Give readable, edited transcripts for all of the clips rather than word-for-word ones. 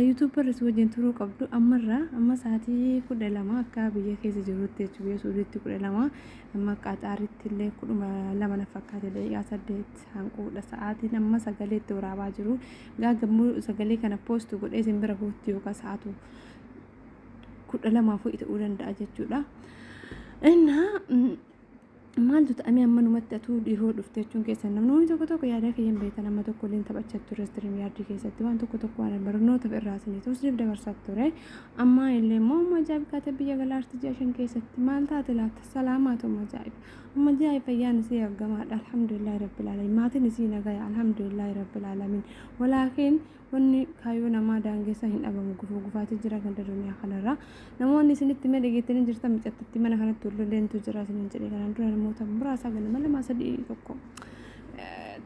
YouTuberis wajjin turuu qabdu ammarraa amma sa'aatii 12 akka biyya keessa jirutti jechuudha. Biyya Suudiitti 12, amma Qaxaaritti illee 12 na fakkaate, daqiiqaa 8 hanquudha sa'aatiin amma sagalee itti waraabaa jiru. Gaagammuu sagalee kana post godhee isin bira guutti yookaan sa'aatu 12 fu'i ta'uu danda'a jechuudha. Innaa maaltu ta'amee ammanumatti atuu dhihoo dhufte jechuun keessan namoonni tokko tokko yaada kiyyan beektan. Amma tokko illee taphachaa ture StreamYard keessatti, waan tokko tokko waan barnootaaf irraa isinii ta'us dabarsaa ture. Amma illee immoo amma ajaa'iba kaatee biyya galaarti ji'a 5 keessatti maal taate laata? Salaamaatu amma ajaa'iba, amma ajaa'iba. Fayyaan isii argamaadha, alhamdulillahi rabbil alamin. Maatiin isii nagaya, alhamdulillahi rabbil alamin. Walaakin wanni kaayyoo namaa daangeessa hin dhabamu, gufuu gufaati jira ganda duniyaa kanarra. Namoonni isinitti mee dhageettanii jirtan, micattitti mana kanatti walloleentu jira isinin jedhe. Kanaan dura namoota muraasa ganama lama sadii tokko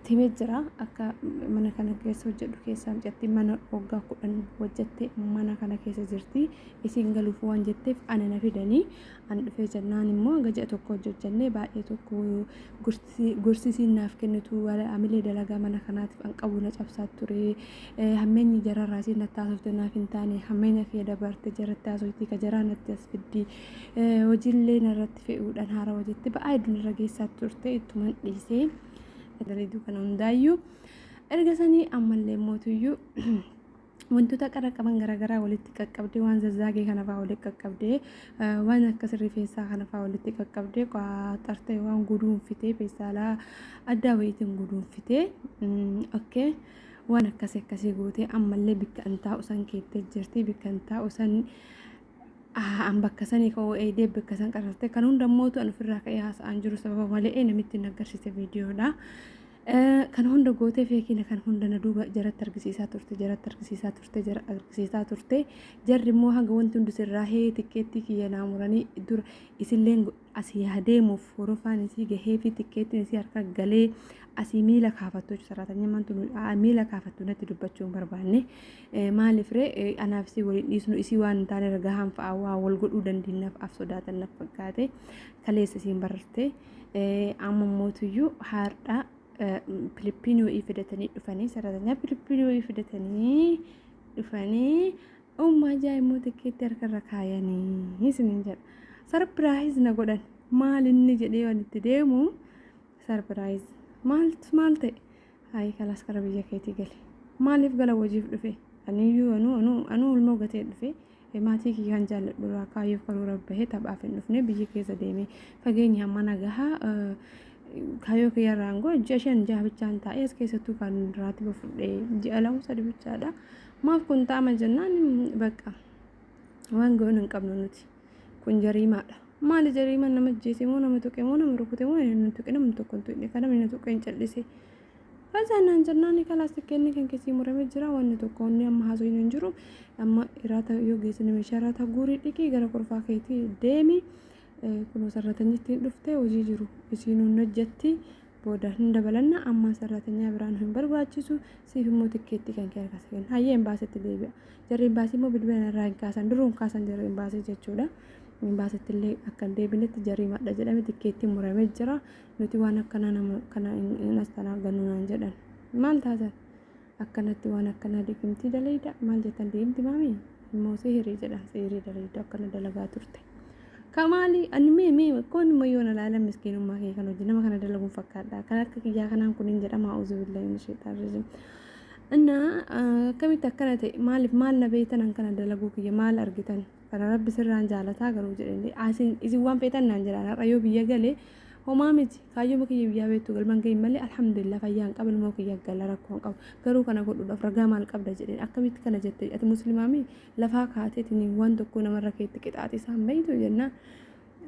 timee jira. Akka mana kana keessa hojjedhu keessaa micattiin mana waggaa 10 hojjette mana kana keessa jirti. Isiin galuuf waan jetteef ana na fidanii, an dhufee jennaan immoo hanga ji'a tokko hojjennee baay'ee tokko gorsisiin naaf kennitu amilee dalagaa mana kanaatiif an qabu na cabsaa ture. Hammeenyi jararraa isiin natti haasofte naaf hin taane. Hammeenya kiyya dabarte jaratti haasofti, ka jaraa natti as fiddi, hojiillee narratti fe'uudhaan haarawa jette ba'aa hedduun irra geessaa turte. Ittuman dhiisee dalayduu kana hundaayyuu erga sanii ammallee mootuyyuu wantoota qara qaban garaagaraa walitti qaqqabdee, waan zazzaagee kana fa'aa walitti qaqqabdee, waan akkas rifeensaa kana fa'aa walitti qaqqabdee, qaxartee waan guduunfitee, feestaalaa addaa wayiitiin guduunfitee, okay, waan akkasii akkasii gootee ammallee bikka an taa'u san keettee jirti. Bikka an taa'u san an bakka sanii ka'uu eedee bakka san qararte. Kan hunda mootu an ofirraa ka'ee haasa'aan jiru sababa malee namitti hin agarsiise viidiyoodha. Kan hunda gootee feekina kan hunda na duuba jaratti argisiisaa turte, jaratti argisiisaa turte, jara argisiisaa turte. Jarri immoo hanga wanti hundi sirraa hee tikkeettii kiyya naa muranii dura isilleen asii adeemuuf horofaan isii gahee fi tikkeettiin isii harka galee asii miila kaafattu jechuudha. Saraatanyamaan tun miila kaafattu natti dubbachuu hin barbaanne. Maaliif ree, anaaf isii waliin dhiisnu isii waan hin taane gahaan fa'aa waa wal godhuu dandeenyaaf af sodaatan naf fakkaate. Kaleessa isiin bararte, amma mootuyyuu haadha Filippinii wayii fidatanii dhufanii, saraatanyaa Filippinii wayii fidatanii dhufanii, umma ajaa'ibmoo tikkeetti harkarra kaayanii isiniin jedha. Surprise na godhan. Maal inni jedhee waan itti deemu surprise maaltu maal ta'e? Hayi, kalaas kara biyya keetii gale. Maaliif gala? Hojiif dhufe. Aniyyuu anuu ilmoo gatee dhufe. Maatii kiyya kan jaalladhu irraa kaayyoof karoora bahee taphaaf hin dhufne. Biyya keessa deemee fageenya hamma nagahaa kaayyoo kiyya irraa angoo ji'a 5 6 bichaan taa'ee as keessattuu kan raatiba fudhee ji'a 2 3 bichaadha. Maaf kun ta'ama jennaan, bakka waan goonu hin qabnu nuti. Kun jariimaadha. Maali jariimaan? Nama ajjeese moo, nama tuqe moo, nama rukute moo? Inni tuqe namni tokko hin tuqne, kan namni na tuqe hin callise. Facaanaan jennaan, kalaas tikkeetni kan keessi muramee jira, wanni tokko wanni amma haasofnu hin jiru. Amma iraata yoo geessine meeshaa iraata guurii dhiqii gara kurfaa keetii deemi. Kunoo sarratanyittiin dhuftee hojii jiru isiin hin hojjetti, booda hin dabalanna, amma sarratanyaa biraan hin barbaachisu, siif immoo tikkeettii kan kee harka kenna. Hayyee, imbaasitti deebi'a. Jarri imbaasii immoo bilbila irraa hin kaasan, duruu hin kaasan jarri imbaasii jechuudha. Imbaasitti illee akka hin deebinetti jariimadha jedhame, tikkeettiin muramee jira. Nuti waan akkanaa nama kana hin astanaaggannu naan jedhan. Maal taatan akkanatti waan akkanaa diqimtii dalayda maal jettan? Diqimti maami immoo sihirii jedhan, sihirii dalayda akkana dalagaa turte. Kamaali ani mee mee koon immoo yoo na laalan miskiinummaa kee kan hojii nama kana dalaguun fakkaadha. Kan akka kiyyaa kanaan kun hin jedhama, a'uuzu billahi min shaytaan rajiim. Innaa akkamitti akkana ta'e? Maaliif maal na beektan? An kana dalaguu kiyya maal argitan? Kana rabbi sirraan jaalataa garuu jedhanii asin isin waan feetan naan jedhan. Har'a yoo biyya galee homaa miti, kaayyoo kiyya biyyaa beektu galman gahin malee, alhamdulillah, fayyaan qaba, ilmoo kiyya gala, rakkoo hin qabu. Garuu kana godhuudhaaf ragaa maal qabda jedheen. Akkamitti kana jette? Ati muslimaami lafaa kaateetiin waan tokko namarra keetti qixaaxi isaan beektu jennaan,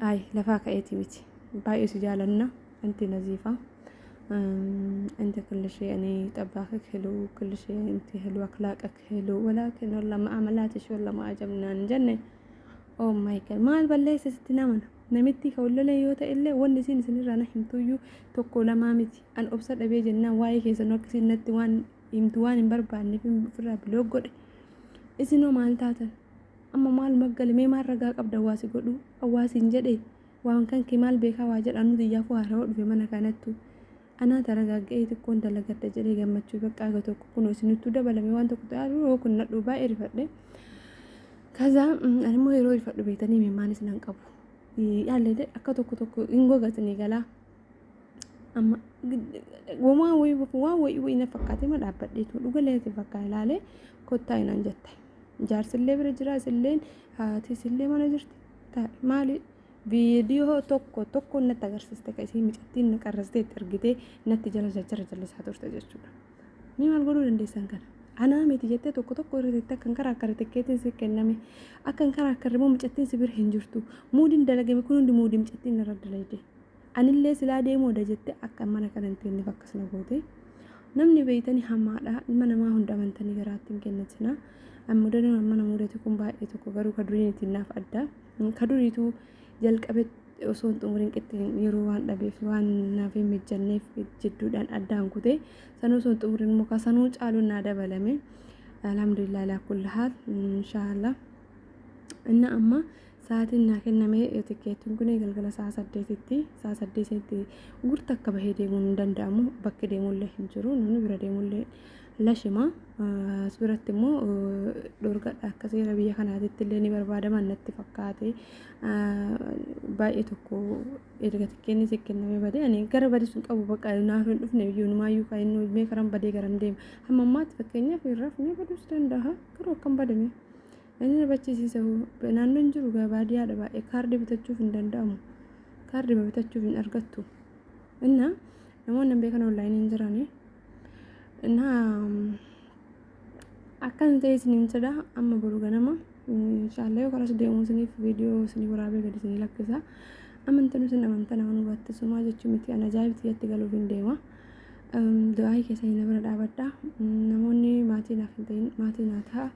ay, lafaa ka'eeti miti, baay'ee si jaalanna, anti naziifa, انت كل شيء، يعني طباخك حلو، كل شيء انت حلو، اخلاقك حلو، ولكن والله ما عملاتش والله ما عجبنا نجنة. Oh my God, maal balleessa sitti namana namitti ka wallolee yoo ta'e illee wanni isin isinirraa na himtuyyuu tokko lamaa miti. An obsa dhabee jennaan waa'ee keessan akka isin natti waan himtu waan hin barbaanneef ofirraa block godhe. Isinoo maal taatan amma? Maal maggale mee? Maal ragaa qabda hawaasi godhu hawaasiin jedhe waan kan kee maal beekaa waa jedhan? Nuti iyyaafuu haarawaa dhufe mana kanattu. Anaa taragagga'ee xiqqoon dalagadha jedhee gammachuu bakka aga tokko kun isinittuu dabalame waan tokko ta'aa yoo kun nadhuu baay'ee rifadhe. Kaza ani immoo yeroo rifadhu beektanii mimmaanis nan qabu. Yaallee akka tokko tokko hin gogatanii galaa. Amma waan wayii waan wayii wayii na fakkaatee ma dhaabbadheetu dhugalee natti fakkaate ilaalee kottaa inaan jette. Jaarsillee bira jira, isilleen haati isillee mana jirti. Maali viidiyoo tokko tokko natti agarsiiste ka isii micattiin na qarrastee itti argitee natti jala jajjara jallisaa turte jechuudha. Ni maal godhuu dandeessan kana? Anaa miti jettee tokko tokko irra teettee akkan karaa akkara tikkeetiin si kenname, akkan karaa akkarra immoo micattiin si bira hin jirtu. Muudiin dalagame kun hundi muudii micattiin irra dalagde. Anillee silaa deemuudha jettee akka mana kana hin teenyeef akkas na goote. Namni beeytanii hamaadha. Ilma namaa hunda amantanii garaatti hin kennatina. Mudannoon amma na mudate kun baay'ee tokko garuu ka duriitiin naaf adda. Ka duriitu jalqabe osoo hin xumuriin qixxeen yeroo waan dhabeef waan naaf hin mijanneef jidduudhaan addaan kute. Sanuu osoo hin xumuriin muka sanuu caaluun naa dabalame. Alhamdulillah alaa kulli haal, inshaallah. Inni amma sa'aatiin naa kenname tikkeettiin kun galgala sa'a 8tti. Sa'a 8tti gurta akka bahee deemuun hin danda'amu. Bakki deemullee hin jiru. Namni bira deemullee lashima. As biratti immoo dhorgadha, akka seera biyya kanaatitti illee ni barbaadaman natti fakkaate. Baay'ee tokko erga tikkeenni si kenname badee ani gara badii sun qabu bakka naaf hin dhufne iyyuu numaayyuu kan inni mee karan badee garam deema. Hamma ammaatti fakkeenyaaf hin rafne, baduus danda'a, garuu akkam badame inni na bachisiisa. Naannoon jiru baadiyyaadha, baay'ee kaardii bitachuuf hin danda'amu, kaardii bitachuuf hin argattu. Inna namoonni hin beekan onlaayinii hin jirani. Inna akkan ta'e isiniin jedha. Amma boru ganama inshaallah yoo karas deemu isiniif viidiyoo isinii waraabee gadi isinii lakkisa. Amantan isin amantan amanuu baattisummaa jechuu miti, an ajaa'ibti yatti galuuf hin deema. Du'aa keessa na bira dhaabadha. Namoonni maatii naaf hin ta'in maatii naa ta'a.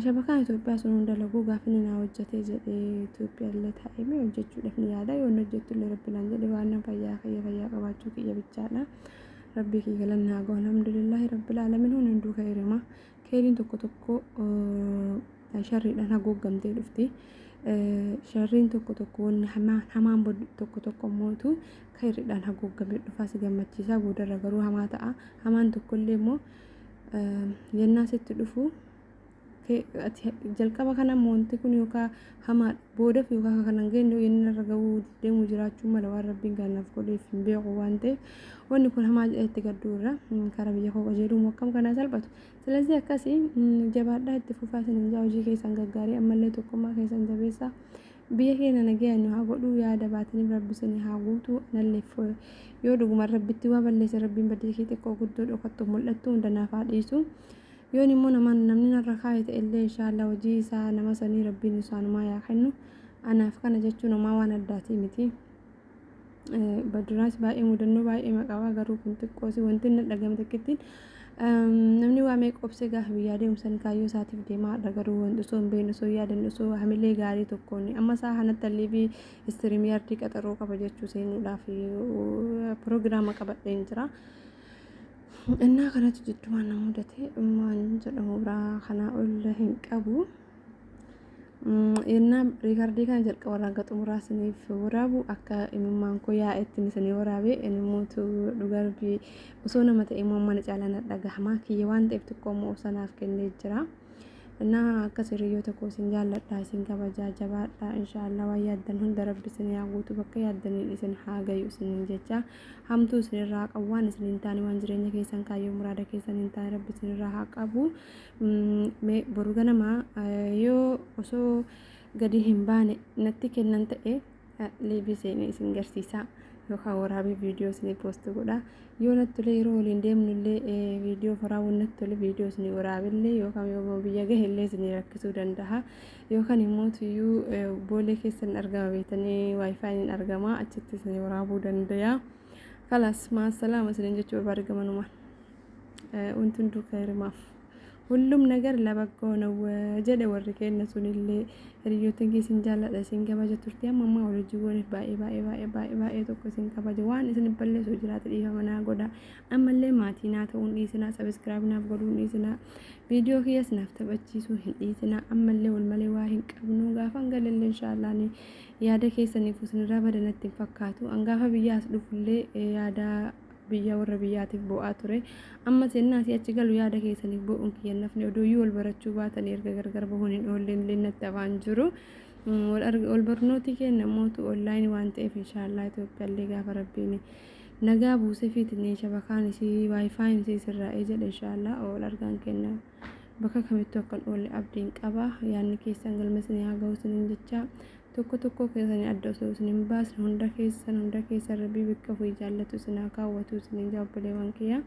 Shabakaan Itoophiyaa sun hunda dalaguu gaafa inni naa hojjetee jedhee Itoophiyaa illee taa'ee mee hojjechuudhaaf ni yaada. Yoo inni hojjettu illee rabbi naan jedhe waan na fayyaa kiyya fayyaa qabaachuu kiyya bichaadha. Rabbii kiyya galanni haa ga'u, alhamdulillahi rabbil alamin. Hunduu keerima. Keeriin tokko tokko sharriidhaan haguuggamtee dhufti. Sharriin tokko tokko, wanni hamaan tokko tokko immootu keeriidhaan haguuggamee dhufaa si gammachiisaa, boodarra garuu hamaa ta'a. Hamaan tokkollee immoo yennaa sitti dhufu jalqaba kana wanti kun yookaan hamaa boodaaf yookaan kan hin geenye inni irra gahuu deemu jiraachuu mala, waan rabbiin kanaaf godheef hin beeku waan ta'eef wanni kun hamaa itti gadduu irra karaa biyya koo qajeeluu akkam kanaa salphatu. ስለዚህ akkasii jabaadhaa, itti fufaa isin jaa, hojii keessan gaggaarii ammallee tokkummaa keessan jabeessaa. Biyya keenya nagaya nu haa godhuu, yaada baataniif rabbi isin haa guutuu. Nalleef yoo dhuguma rabbitti waa balleesse, rabbiin badii kee xiqqoo guddoo dhokattu mul'attu hunda naaf haa dhiisu. Yoon immoo namaan namni narra kaa'e ta'e illee inshaallah hojii isaa nama sanii rabbiin isaanumaa yaa kennu. Anaaf kana jechuun homaa waan addaatii miti. Baduraas baay'ee mudannoo baay'ee maqabaa, garuu kun xiqqoosi wanti inni dhagame takkittiin namni waa meeqa obsee gaafa biyyaa deemu san kaayyoo isaatiif deemaadha, garuu wanti osoo hin beekne, osoo yaadan, osoo hamilee gaarii tokkoon amma isaa kanatti allee fi StreamYard qaxaroo qaba jechuu seenuudhaaf piroogiraama qabadheen jira. Innaa kanatu jiddumaan na mudate, waan jedhamu biraa kanaa ol hin qabu. Yennaa riikardii kana jalqaba irraa hanga xumuraa isiniif waraabu akka imimmaan koo yaa'etti isinii waraabe. Inni dhugarbii osoo nama ta'e immoo mana caalaa na dhagahama kiyya waan ta'eef xiqqoo immoo obsanaaf kennee jira. Innaa akkas hiriyoota koo, isin jaalladha, isin kabajaa, jabaadha. Inshaallah waan yaaddan hunda rabbi isin haa guutu, bakka yaaddaniin isin haa gayu isiniin jecha. Hamtuu isinirraa qabu, waan isin hin taane, waan jireenya keessan kaayyoo muraada keessan hin taane rabbi isinirraa haa qabu. Mee boru ganama yoo osoo gadi hin baane natti kennan ta'e live seenee isin garsiisa yookaan waraabee viidiyoo isinii post godha. Yoo natti tole, yeroo waliin deemnu illee viidiyoo waraabuun natti tole, viidiyoo isinii waraabillee yookaan yoo biyya gahe illee isinii rakkisuu danda'a. Yookaan immoo tuyyuu boolee keessan argama beektanii WiFiin argama, achitti isinii waraabuu danda'a. Kalaas maasalaama isiniin jechuu barbaade gamanumaan. Wanti hunduu khayrimaaf. ሁሉም ነገር ለበጎ ነው jedhe warri keenya sunillee. Hiriyoottan kee isin jaalladha, isin kabaja turte. Amma ammaa wal hojii gooniif baay'ee baay'ee baay'ee baay'ee baay'ee tokko isin kabaja. Waan isin balleessu jiraate dhiifama naa godha. Ammallee maatii naa ta'uun dhiisinaa, subscribe naaf godhuun dhiisinaa, viidiyoo kiyyas naaf taphachiisuu hin dhiisinaa. Ammallee wal malee waa hin qabnu. Gaafa galallee inshaallah yaada keessaniif isinirraa badanatti hin fakkaatu. Angaafa biyyaas dhufullee yaada Biyya warra biyyaatiif bo'aa ture. Amma sennaa asii achi galu yaada keessaniif bo'uun kiyya nafni odooyyuu wal barachuu baatanii erga gargar bahuun hin oolle illee natti afaan jiru. Wal barnooti keenya mootu online waan ta'eef, inshaallah Itoophiyaallee gaafa Rabbiin nagaa buusee fiitinee shabakaan isii WiFiin isii sirraa'ee jedhe, inshaallah wal argaan kenna. Bakka kamittuu akkan oolle abdiin qaba. Yaadni keessan galma isinii haa ga'u isiniin jecha, tokko tokko keessanii adda osoo isin hin baasne, hunda keessan Rabbii bakka ofii jaallatu isin haa kaawwatu isiniin jaa, obboleewwan kiyya.